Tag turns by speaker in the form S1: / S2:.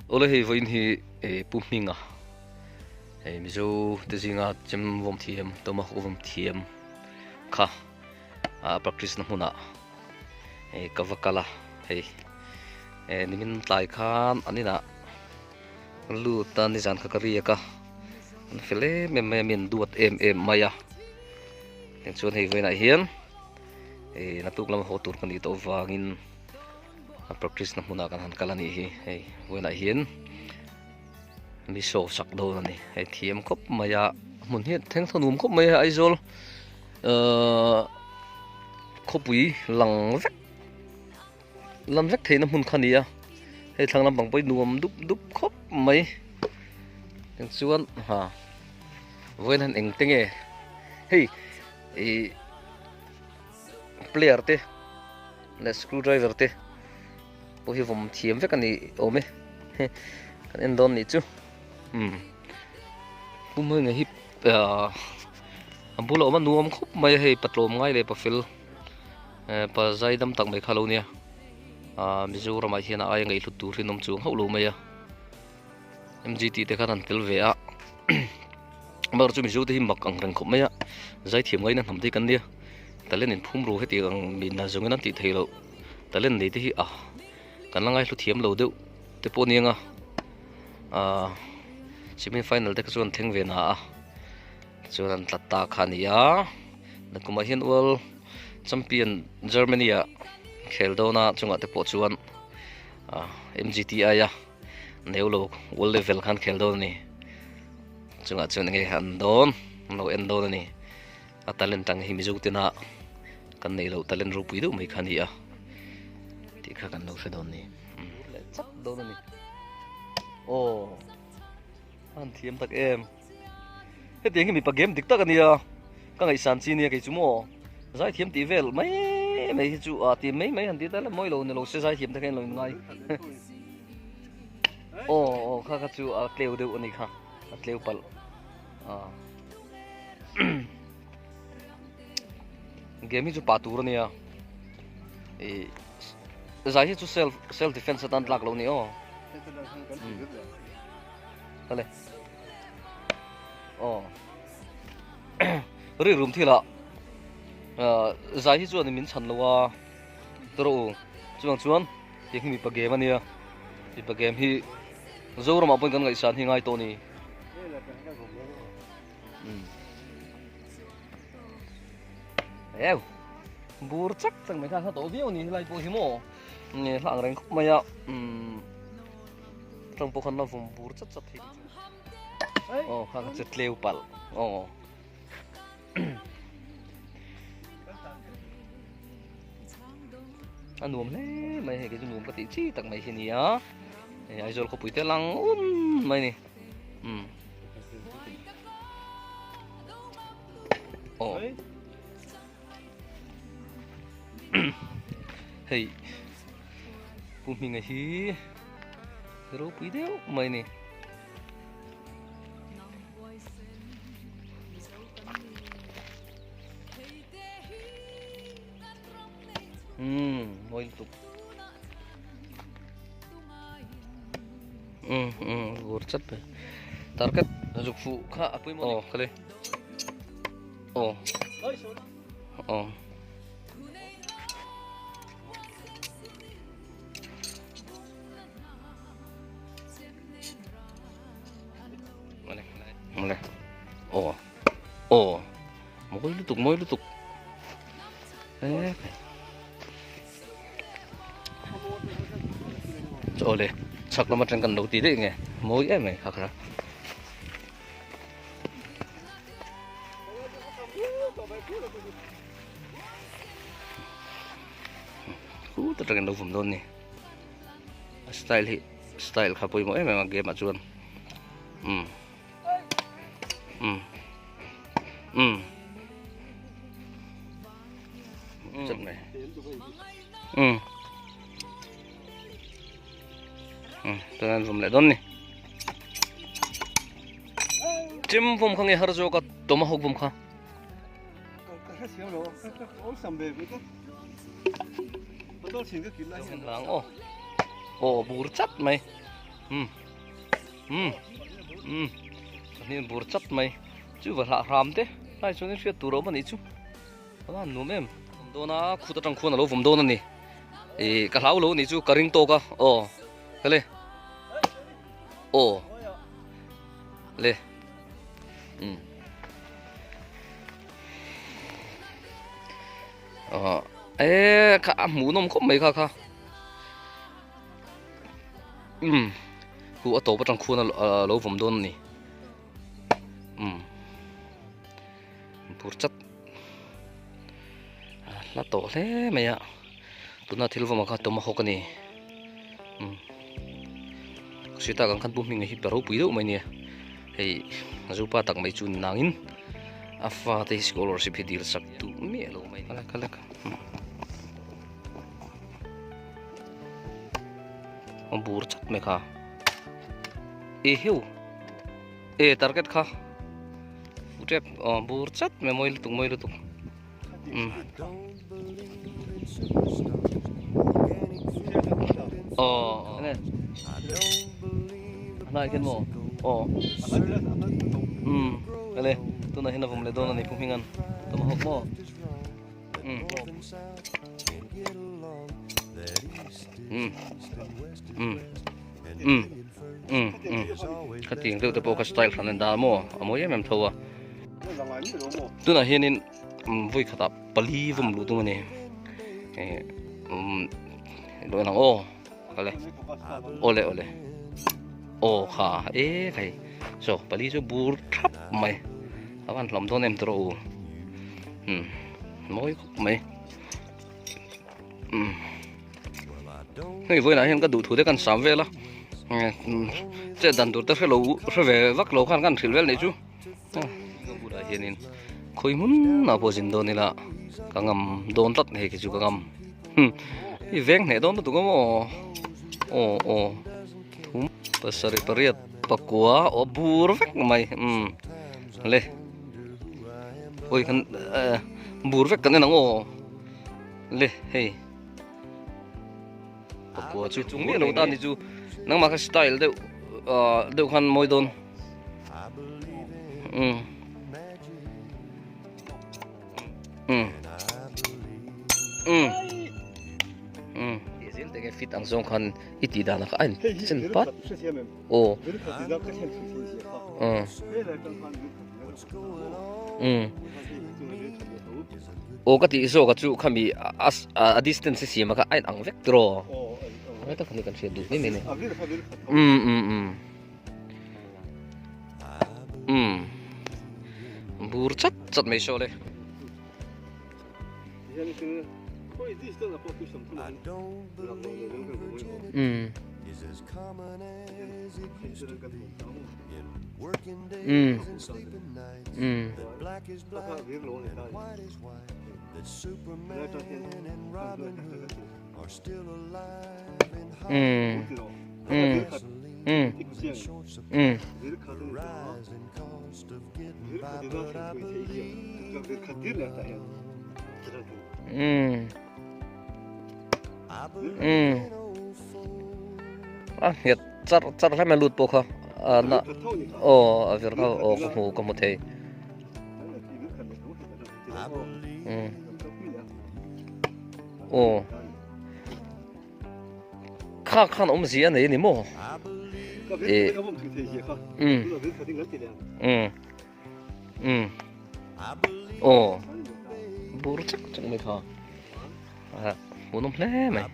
S1: Awle hei vawiin hi Pu Hminga hei Mizo te zinga chem vawm thiam tomahawk vawm thiam kha a practice na hmunah hei ka va kal a hei nimin tlai khan an inah lut a nizan kha ka riak a an fel em em mai a mi an duat em em mai a tichuan hei vawiinah hian naktuk lama haw tur ka nih tawh avangin. A practice na hmunah kan han kal a nih hi hei vawiinah hian mi show sak dawn a ni hei thiam khawp mai a hmun hi thleng thaw nuam khawp mai a Aizawl ahh khawpui lang vek lam vek theihna hmun kha a ni a hei thlang lampang pawh hi nuam dup dup khawp mai tichuan ha vawiin han eng te nge hei ih player te. Leh screw driver te pawh hi vawm thiam vek a ni awm e kan en dawn nih chu umm pu hmanga hi ahh a bulah awm a nuam khawp mai a hei patlawm ngai leh pafel eh pa zai dam tak mai kha lo nia ahh Mizoramah hian a aia ngaihhlut tur hi an awm chuang hauh lo mai a M_G tih te khan an tel ve a amaherawhchu chu Mizo te hi mak ang reng khawp mai a zai thiam ngaina hnam te hi kan nia. Talent in phum ru heti ang mi na zawngin an tih theih loh talent nei te hi ah kan la ngaihlu thiam lo deuh te pawh aniang a ah semi final te kha chuan thleng ve na a chuan an tlat ta kha a ni a nakumah hian world champion Germany ah khel dawn a chungah te pawh chuan ah M_G_T_I a neulo world level khan khel dawn a ni chungah chuan enge an dawn an lo en dawn a ni. A talent ang hi Mizo tena kan neih loh talent ropui deuh mai kha a ni a tih kha kan lo hre dawn ni. Leh chak dawn a ni. Aw a han thiam tak em. Hetiang hi mipa game dik tak a nia ka ngaihsan chi nia kei chu maw zaithiam tih vel mai mai hi chu a ti mai mai han ti ta la mawi lo ni lo se zaithiam te kha in lo in ngai. Aw aw kha kha chu a tleu deuh a ni kha a tleu palh. Game hi chu pah tur a nia ih zai hi chu self self defense atan tlak lo ni aw kale aw ri rum thil ah zai hi chuan min chhan lo a tawrh u chuvang chuan hei hi mipa game a nia mipa game hi Zoramah pawhin kan ngaihsan hi ngai tawh a ni. Eu bur chak chak mai kha hla tawh viau a ni helai pawh hi maw nge hla ang reng khawp mai a umm tang pawh khan la vawm bur chat chat thei te chu aw kha kha chu tleu palh aw a nuam hle mai hei kei chu nuam ka tih chi tak mai hi a ni a hei Aizawl khawpui te lang un mai a ni umm aw hei Pu Hminga hi ropui deuh mai a ni. Umm mawi lutuk umm umm vur chat mai target zuk fuh kha a pawimawh aw khale aw aw. Mawle aw aw mawi lutuk mawi lutuk e chaw le chhak lam atang kan lo ti daih nge mawi em mai kha kha khu ta tangin lo vum dawn ni a style hi style kha pawimawh em em a game ah chuan um um um chat mai um um chuan vum leh dawn ni chim vum kha nge har zawk a tomahawk vum kha. Lang aw aw bur chat mai. Um um um pahnih an bur chat mai chu va hlah hram te hlai chuan in hriat tur a awm a nih chu a van nuam em vawm dawn a khut atang khuan a lo vawm dawn a ni ih ka hlau lo a nih chu ka ring tawk a aw kale aw le um aw e kha a hmuhnawm khawp mai kha kha. Umm hu a tawp atang khuan a lo vawm dawn a ni umm bur chat a hla tawh hle mai a tuna thil vawm ah khan tomahawk a ni umm sita kan khan pu hming hi pa ropui deuh mai a nia hei zupa tak mai chu ni nangin a fate hi scholarship hi dil sak duh miah lo mai a ni. A bur chat mai kha e heu e target kha fu tep aw bur chat mai mawi lutuk mawi lutuk um aw enge a hnaiah khian maw aw um ele tunah hian a vawm leh dawn a ni pu hminga'n tomahawk maw. Um um um um um um khatiang deuh te pawh kha style hran an dah maw a mawi em em tho a tunah hianin vawi khatah pali vawm luh tum a ni eh um lo en ang aw kale awle awle aw kha e khai saw pali chu bur thap mai. A van hlawm dawn em tawh u umm mawi khawp mai umm hei vawiinah hian ka duh thu te kan sam vel a chet dan tur te hre lo hre ve vak lo khan kan hrilh vel nih chu ka bulah hianin khawi hmun ah pawh zin dawn ila ka ngam dawn tlat hei khi chu ka ngam i veng hneh dawn lutuk a maw aw aw thum pasarih pariat pakua aw bur vek mai umm le oi kan eh bur vek kan en ang aw le hei pakua chu chung miah lo ta ni chu nangmah kha style deuh ah deuh khan mawi dawn umm umm umm umm tih zel te nge fit ang zawng khan i tih dan ah kha a in chen pat aw umm umm aw ka tih zawk a chu khami a a distance a siam ah kha a in ang vek tiraw a tak ani kan hriat duh mai mai a ni umm umm umm umm bur chat chat mai saw le. Umm umm umm umm umm umm umm umm umm a nghet char char hle mai lut pawh kha a na aw a vir kha aw ka hmu ka hmu thei umm aw Kha khan awmzia a nei a ni maw? Eh. Um. Um. Um. Aw. Bur chak chak mai kha. Ah, hmuhnawm hle mai.